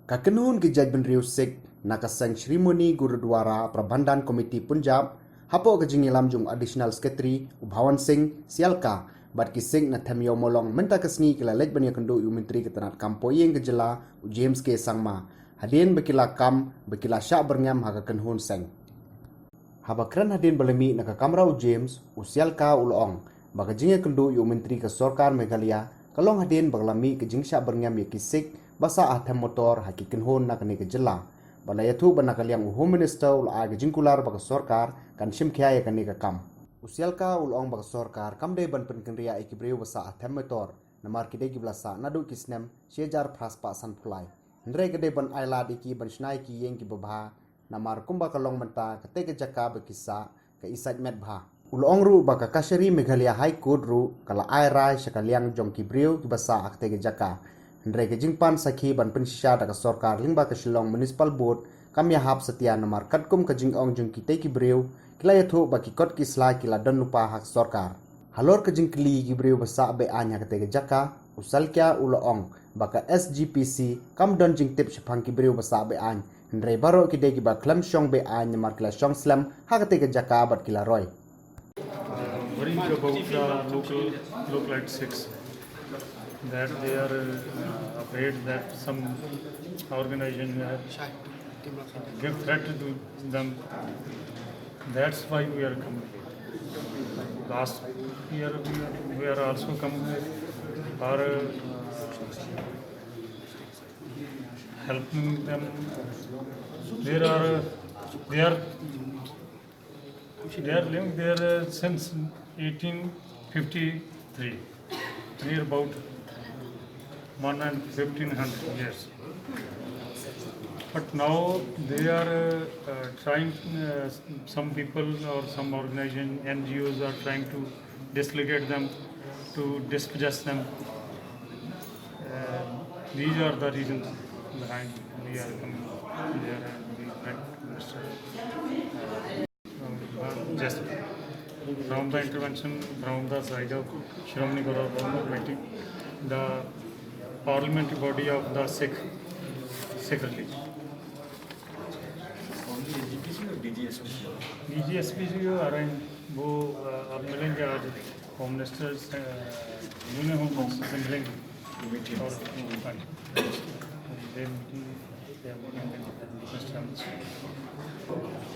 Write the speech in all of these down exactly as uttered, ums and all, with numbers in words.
Ka kynhun ki jaitbynriew Sikh na ka seng Shrimoni Gurudwara Prabhandhan Committee Punjab, hapoh ka jingïalam jong u Additional Secretary u Bhawan Singh Sialka bad ki Sikh na Them Ïew Mawlong mynta ka sngi ki la leit ban ïakynduh ïa u Myntri ka tnad kam poh ïing ka jylla u James K Sangma, hadien ba ki la kam ba ki la shah byrngem ha ka kynhun seng. Haba kren hadien ba la mih na ka kamra u James, u Sialka u la ong ba ka jingïakynduh ïa u Myntri ka sorkar Meghalaya ka long hadien ba ka la mih ka jingshah byrngem ïa ki Sikh ba sah ha Them Motor ha ki kynhun na kane ka jylla. Ba la ïathuh ba na ka liang u Home Minister u la ai ka jingkular ba ka sorkar kan shim khia ïa kane ka kam. U Sialka u la ong ba ka sorkar kam dei ban pynkynriah ïa ki briew ba sah ha Them Motor, namar ki dei kiba la sah naduh ki snem shi hajar phra spah sanphew lai. Hynrei ka dei ban ai lad ïa ki ban shna ïa ki ïing kiba bha, namar kumba ka long mynta, katei ka jaka ba ki sah ka i sait met bha. U la ong ruh ba ka Kachari Meghalaya High Court ruh ka la ai rai sha ka liang jong ki briew kiba sah ha katei ka jaka. Hynrei ka jingpan sakhi ban pynshisha da ka sorkar lyngba ka Shillong Municipal Board kam ïahap satia, namar katkum ka jingong jong kitei ki briew, ki la ïathuh ba ki kot ki sla ki la don lypa ha ka sorkar. Halor ka jingkylli ïa ki briew ba sah be-aiñ ha katei ka jaka, u Sialka u la ong ba ka S G P C kam don jingtip shaphang ki briew ba sah be-aiñ, hynrei baroh ki dei kiba khlem shong be-aiñ namar ki la shong slem ha katei ka jaka bad ki la roi. Uh, worrying about the local, localite Sikhs, that they are uh, afraid that some organization uh, give threat to them. That's why we are coming here. Last year we are, we are also coming for uh, helping them. There are, they are They are living there uh, since eighteen fifty-three, near about one and fifteen hundred years. But now they are uh, uh, trying, uh, some people or some organization, N G Os are trying to dislocate them, to dispossess them. Uh, these are the reasons behind we are coming here and we met Mister Just from the intervention from the side of Shiromani Gurudwara Committee, the parliamentary body of the Sikh Sikh religion. Only S G P C or D G S P C? D G S P C को अरेंज वो अब मिलेंगे आज होम मिनिस्टर्स यूनियन होम मिनिस्टर से मिलेंगे और Meeting.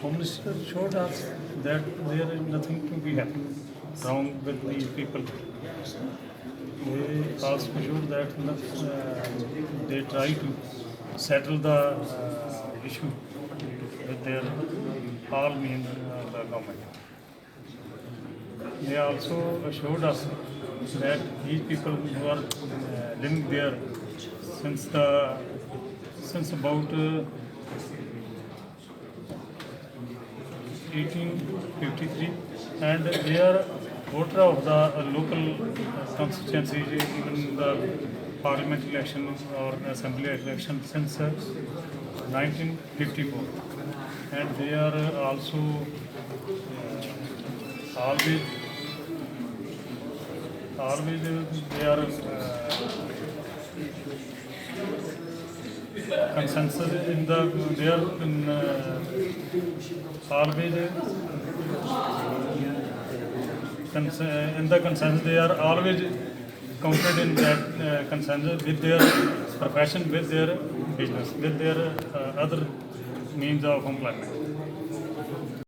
Home Minister showed us that there is nothing to be happened wrong with these people. They also showed that uh, they try to settle the uh, issue with their all means uh, the government. They also assured us that these people who are uh, living there since the since about uh, eighteen fifty-three, and they are voter of the uh, local constituency, even the parliament election or assembly election since uh, nineteen fifty-four, and they are uh, also uh, always always uh, they are uh, consensus in the they are in, uh, always uh, cons- uh, in the consensus they are always counted in that uh, consensus with their profession, with their business, with their uh, other means of employment.